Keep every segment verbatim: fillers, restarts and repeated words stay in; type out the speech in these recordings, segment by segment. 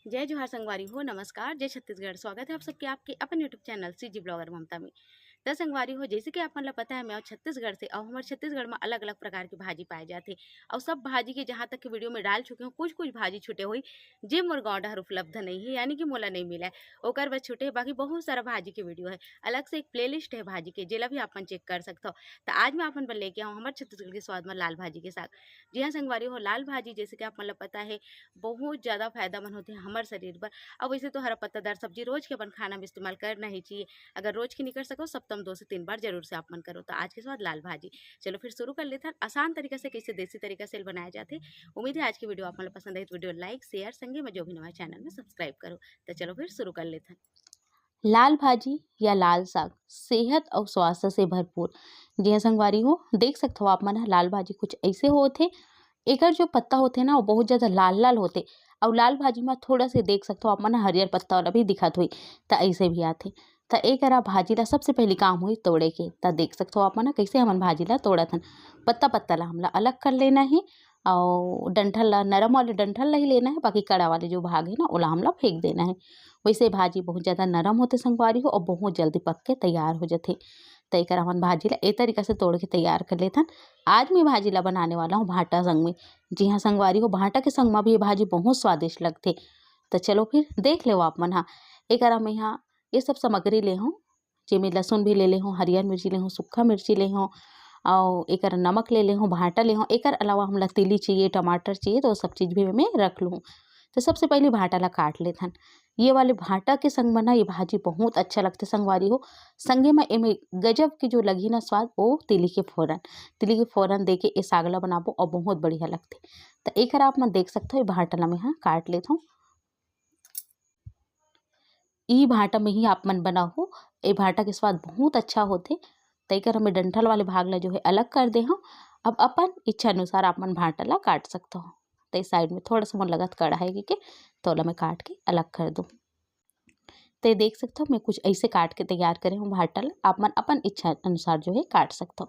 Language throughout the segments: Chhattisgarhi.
जय जोहार संगवारी हो, नमस्कार, जय छत्तीसगढ़। स्वागत है आप सबके आपके अपन YouTube चैनल सीजी ब्लॉगर ममता में। त संगवारी हो, जैसे कि आप मन ला पता है, मैं छत्तीसगढ़ से, और हमारे छत्तीसगढ़ में अलग-अलग प्रकार की भाजी पाए जाथे, और सब भाजी के जहाँ तक के वीडियो में डाल चुके हूँ, कुछ-कुछ भाजी छूटे हुई, जे मोर गाँव डहर उपलब्ध नहीं है, यानी कि मोला नहीं मिला है, ओकर बर छूटे है। बाकी बहुत सारा भाजी के वीडियो है, अलग से एक प्लेलिस्ट है भाजी के, जेला भी आप मन चेक कर सकथव। त आज मैं आप मन बर लेके आऊँ हमारे छत्तीसगढ़ के स्वाद में लाल भाजी के साग। जी हाँ संगवारी हो, लाल भाजी जैसे कि आप मन ला पता है, बहुत ज़्यादा फायदामंद होथे हमर शरीर बर। अब वैसे तो हरा पत्तादार सब्जी रोज के अपन खाना में इस्तेमाल करना ही चाहिए। अगर रोज के नहीं कर सको, सप्ताह में दो से तीन बार जरूर से आप मन करो। तो आज के स्वाद लाल भाजी। चलो फिर शुरू कर लेथन आसान तरीका से, कैसे देसी तरीका से बनाया जाथे। उम्मीद है आज की वीडियो आप मन ला पसंद आई तो वीडियो लाइक, शेयर, संगे में जो भी नवा चैनल में सब्सक्राइब करो। तो चलो फिर शुरू कर लेथन। लाल भाजी या लाल साग सेहत अउ स्वास्थ्य से भरपूर। जी हाँ संगवारी हो, देख सकथव आप मन ह, लाल भाजी कुछ ऐसे होथे। एकर जो पत्ता होथे ना, वो बहुत ज़्यादा लाल लाल होथे, अउ लाल भाजी में थोड़ा से देख सकथव आप मन ह, हरियर पत्ता वाला भी दिखत होही, त ऐसे भी आथे। त एकरा भाजी ला सबसे पहली काम होही तोड़े के। त देख सकथव आप मन ह, कैसे हमन भाजी ला तोड़त हन। पत्ता पत्ता ला हमला अलग कर लेना हे, अउ डंठल ला, नरम वाले डंठल ला ही लेना हे, बाकी कड़ा वाले जो भाग हे ना, ओला हमला फेंक देना हे। वैसे भाजी बहुत ज़्यादा नरम होथे संगवारी हो, अउ बहुत जल्दी पक के तैयार हो जथे। त एकर हमन भाजी ला ए तरीका से तोड़ के तैयार कर लेथन। आज मैं भाजी ला बनाने वाला हूँ भांटा संग में। जी हाँ संगवारी हो, भांटा के संग में भी ये भाजी बहुत स्वादिष्ट लगथे। त चलो फिर देख लेव आप मन हा। एकर हम यहाँ ये सब सामग्री ले हूँ, जेमे लहसुन भी ले ले हूँ, हरियर मिर्ची ले हूँ, सूखा मिर्ची ले हूँ, अउ एकर नमक ले ले हूँ, भांटा ले हूँ। एकर अलावा हमला तिली चाहिए, टमाटर चाहिए, तो वो सब चीज़ भी मैं रख लूँ। तो सबसे पहले भांटा ला काट लेथन। ये वाले भांटा के संग में ना ये भाजी बहुत अच्छा लगथे संगवारी हो। संगे में एमे गजब के जो लगही ना स्वाद, वो तिली के फोरन, तिली के फोरन दे के ए साग ला बनाबो अउ बहुत बढ़िया लगथे। त एकर आप मन देख सकथव, ये भांटा ला मैं हा काट लेथव। ई भांटा में ही आप मन बनाहू, ए भांटा के स्वाद बहुत अच्छा होथे। त एकर हमें डंठल वाले भाग ला जो है अलग कर दे हूँ। अब अपन इच्छा अनुसार आप मन भांटा ला काट सकथव। त इस साइड में थोड़ा सा मोर लगत कड़ा है कि के, त ओला मैं काट के अलग कर दूँ। त ये देख सकथव, मैं कुछ ऐसे काट के तैयार करे हूँ भांटा ला। आप मन अपन इच्छा अनुसार जो है काट सकथव।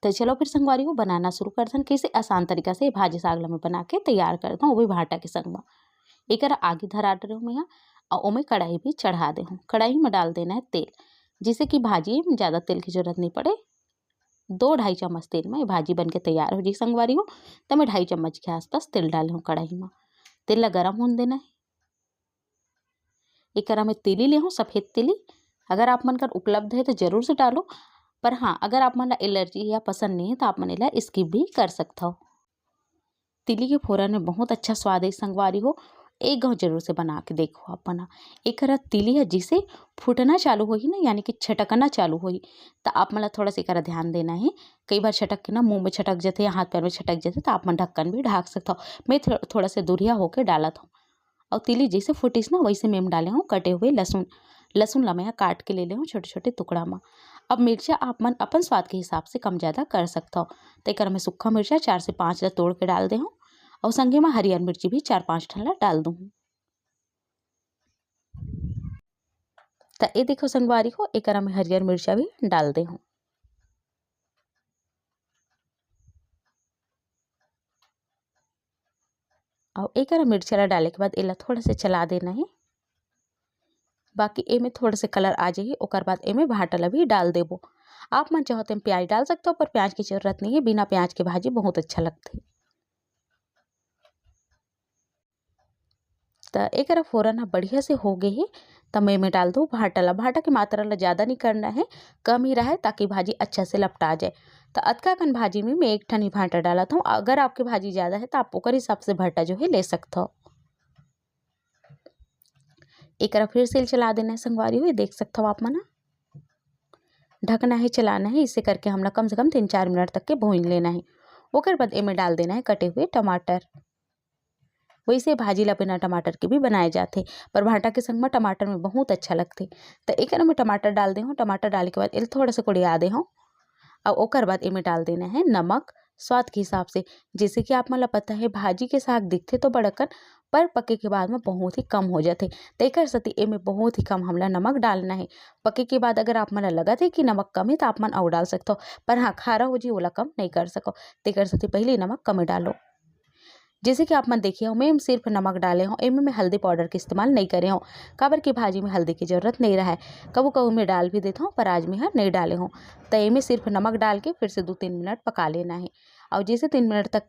त चलो फिर संगवारी हो, बनाना शुरू करथन। कैसे आसान तरीका से भाजी साग ला मैं बना के तैयार करत हूँ, वो भी भांटा के संग में। एकर आगी धरा डरे हूँ मैं हा, अउ ओमे कढ़ाई भी चढ़ा दे हूँ। कढ़ाई में डाल देना है तेल, जिससे कि भाजी में ज़्यादा तेल की जरूरत नहीं पड़े। दो ढाई चम्मच तेल में ये भाजी बन के तैयार हो जी संगवारी हो। त मैं ढाई चम्मच के आसपास तेल डाले हूँ कढ़ाई में। तेल ला गरम होने देना है। एकरा में तिली ले हूँ, सफेद तिली। अगर आप मन कर उपलब्ध है तो जरूर से डालो, पर हाँ, अगर आप मन ला एलर्जी या पसंद नहीं है तो आप मन एला स्किप भी कर सकथव। तिली के फोरन में बहुत अच्छा स्वाद है संगवारी हो, एक घाव जरूर से बना के देखो आप मन। एकरा तिली है जिसे फूटना चालू होही ना, यानी कि छटकना चालू होही, त आप मन ला थोड़ा सा एकरा ध्यान देना है। कई बार छटक के ना मुंह में छटक जथे या हाथ पैर में छटक जथे, त आप मन ढक्कन भी ढाक सकथव। मैं थो-, थोड़ा से दूरिया होके डालत हूँ। अउ तिली जैसे फूटिस ना, वैसे में डाले हूँ कटे हुए लहसुन। लहसुन ला मैं काट के ले ले हूँ छोटे-छोटे टुकड़ा में। अब मिर्चा आप मन अपन स्वाद के हिसाब से कम ज़्यादा कर सकथव। त एकर में सूखा मिर्चा चार से पाँच ला तोड़ के डाल दे हूँ, अउ संगे में हरियर मिर्ची भी चार पाँच ठन ला डाल दूँ। त ये देखो संगवारी हो, एकर में हरियर मिर्चा भी डाल दे हूँ। अउ एकर मिर्चा ला डाले के बाद एला थोड़ा से चला देना है। बाकी एमे थोड़ा से कलर आ जाही, ओकर बाद एमे भांटा ला भी डाल देबो। आप मन चाहो तो एमे प्याज डाल सकते हो, पर प्याज की जरूरत नहीं है, बिना प्याज के भाजी बहुत अच्छा लगथे। त एकरा फोरन ह बढ़िया से हो गे हे, त मैं एमे डाल दूँ भांटा ला। भांटा के मात्रा ला ज़्यादा नहीं करना है, कम ही रहे, ताकि भाजी अच्छा से लपटा जाए। त अतका कन भाजी में मैं एक ठन ही भांटा डालत हूँ। अगर आपके भाजी ज़्यादा है, त आप ओकर हिसाब से भांटा जो है ले सकथव। एकरा फिर से चला देना है संगवारी हो, ये देख सकथव आप मन ह। ढकना है, चलाना है, इसे करके हमला कम से कम तीन चार मिनट तक के भून लेना है। ओकर बाद एमे डाल देना है कटे हुए टमाटर। वैसे भाजी ला बिना टमाटर के भी बनाए जाथे, पर भांटा के संग म टमाटर में बहुत अच्छा लगथे। त एकर में टमाटर डाल दे हूँ। टमाटर डाले के बाद एला थोड़ा सा कोड़िया दे हूँ। अब ओकर बाद एमे डाल देना है नमक स्वाद के हिसाब से। जैसे कि आप मन ला पता है, भाजी के साग दिखथे तो बड़कन, पर पके के बाद में बहुत ही कम हो जाथे। त एकर सेती एमे बहुत ही कम हमला नमक डालना है। पके के बाद अगर आप मन ला लगत है कि नमक कम है, त आप मन अउ डाल सकथव, पर हाँ, खारा हो जी, ओला कम नहीं कर सकव। तेकर सेती पहले नमक कमे डालो। जैसे कि आप मन देखे हो, मैं एम सिर्फ नमक डाले हूँ, एमे मैं हल्दी पाउडर के इस्तेमाल नहीं करे हूँ, काबर कि भाजी में हल्दी की जरूरत नहीं रहा है। कभू कभू मैं डाल भी देता हूँ, पर आज मैं यहाँ नहीं डाले हूँ। तो एमे सिर्फ नमक डाल के फिर से दो तीन मिनट पका लेना है। और जैसे तीन मिनट तक,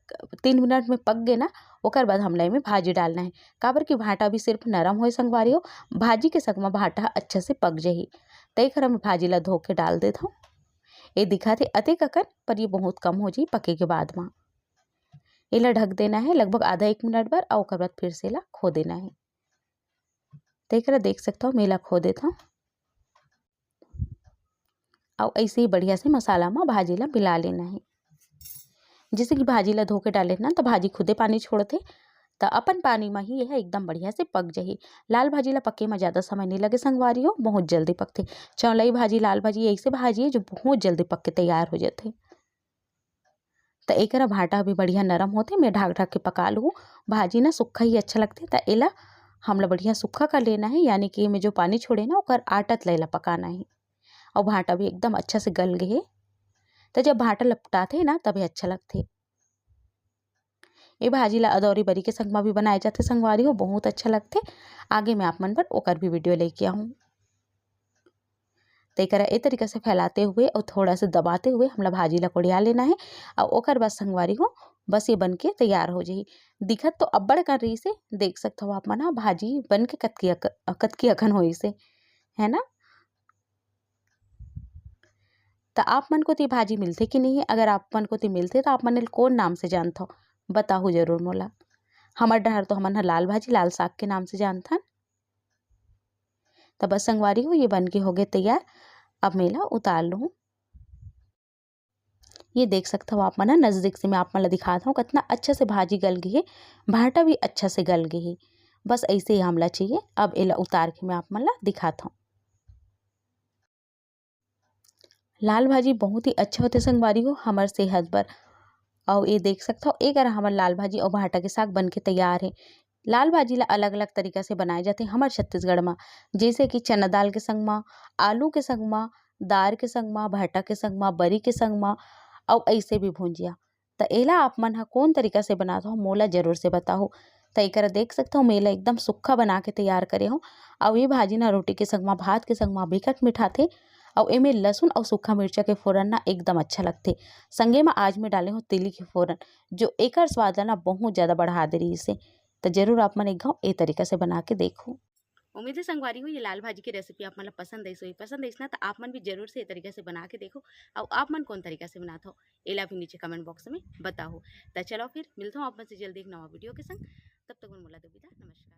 तीन मिनट में पक गए ना, ओकर बाद हमला एमे भाजी डालना है, काबर कि भांटा भी सिर्फ नरम होए संगवारी हो, भाजी के संग म भांटा ह अच्छा से पक जाही। तई कर मैं भाजी ला धो के डाल देत हूँ। ये दिखत हे अतेक अकन, पर ये बहुत कम हो जाही पके के बाद म। एला ढक देना है लगभग आधा एक मिनट बर, अउ ओकर बाद फिर से एला खो देना है। त एकरा देख सकथव, मैं एला खो देथव। अउ ऐसे ही बढ़िया से मसाला म भाजी ला मिला लेना है। जैसे कि भाजी ला धो के डाले ना, त भाजी खुदे पानी छोड़थे, त अपन पानी म ही यह एकदम बढ़िया से पक जाही। लाल भाजी ला पके म ज़्यादा समय नहीं लगे संगवारी हो, बहुत जल्दी पकथे। चौलाई भाजी, लाल भाजी, ऐसे भाजी है जो बहुत जल्दी पक के तैयार हो जाथे। त एकरा भांटा भी बढ़िया नरम होथे, मैं ढाक ढाक के पका लूँ। भाजी ना सुक्खा ही अच्छा लगथे, त एला हमला बढ़िया सुक्खा कर लेना है, यानी कि एमे जो पानी छोड़े ना, ओकर आटा तला एला पकाना है। अउ भांटा भी एकदम अच्छा से गल गे हे। त जब भांटा लपटाथे ना, तभे अच्छा लगथे। ए भाजी ला अदौरी बरी के संग म भी बनाए जाथे संगवारी हो, बहुत अच्छा लगथे। आगे मैं आप मन बर ओकर भी वीडियो लेके आहूँ। त एकरा ए तरीका से फैलाते हुए अउ थोड़ा से दबाते हुए हमला भाजी ला कोड़िया लेना है। अउ ओकर बाद संगवारी हो, बस ये बन के तैयार हो जाही। दिखत तो अब्बड़ अकन रहिस हे, देख सकथव आप मन ह, भाजी बन के कतकी अक-, कतकी अकन होइस हे, है ना? त आप मन कोती भाजी मिलथे कि नहीं? अगर आप मन कोती मिलथे, त आप मन एला कोन नाम से जानथव? बताहू जरूर मोला। हमर डहर तो हमन ह लाल भाजी, लाल साग के नाम से जानथन। त बस संगवारी हो, ये बन के हो गे तैयार। अब मैं एला उतार लूँ। ये देख सकथव आप मन ह, नजदीक से मैं आप मन ला दिखात हव, कतना अच्छा से भाजी गल गे हे, भांटा भी अच्छा से गल गे हे। बस ऐसे ही हमला चाहिए। अब एला उतार के मैं आप मन ला दिखात हव। लाल भाजी बहुत ही अच्छा होथे संगवारी हो, हमर सेहत बर। अउ ये देख सकथव, ए करा हमर लाल भाजी अउ भांटा के साग बन के तैयार हे। लाल भाजी ला अलग-अलग तरीका से बनाए जाथे हमर छत्तीसगढ़ म, जइसे कि चना दाल के संग म, आलू के संग म, दार के संग म, भांटा के संग म, बरी के संग म, अउ अइसे भी भुंजिया। त एला आप मन ह कोन तरीका से बनात हव, मोला जरूर से बताहू। त एकरा देख सकथव, मैं एला एकदम सुक्खा बना के तैयार करे हव। अउ ये भाजी ना रोटी के संग म, भात के संग म बिकट मिठाथे। अउ एमे लहसुन अउ सूखा मिर्चा के फोरन ना एकदम अच्छा लगथे। संगे म आज मैं डाले हव तिली के फोरन, जो एकर स्वाद ला ना बहुत ज्यादा बढ़ा दे रहिस हे। त जरूर आप मन एक घाव ए तरीका से बना के देखहू। उम्मीद है संगवारी हो, ये लाल भाजी की रेसिपी आप मन ला पसंद आइस होही। पसंद आइस ना, त आप मन भी जरूर से ये तरीका से बना के देखहू। अउ आप मन कौन तरीका से बनात हो, एला भी नीचे कमेंट बॉक्स में बताहू। त चलो फिर मिलत हूँ आप मन से जल्दी एक नवा वीडियो के संग। तब तक मन मोला दो विदा, नमस्कार।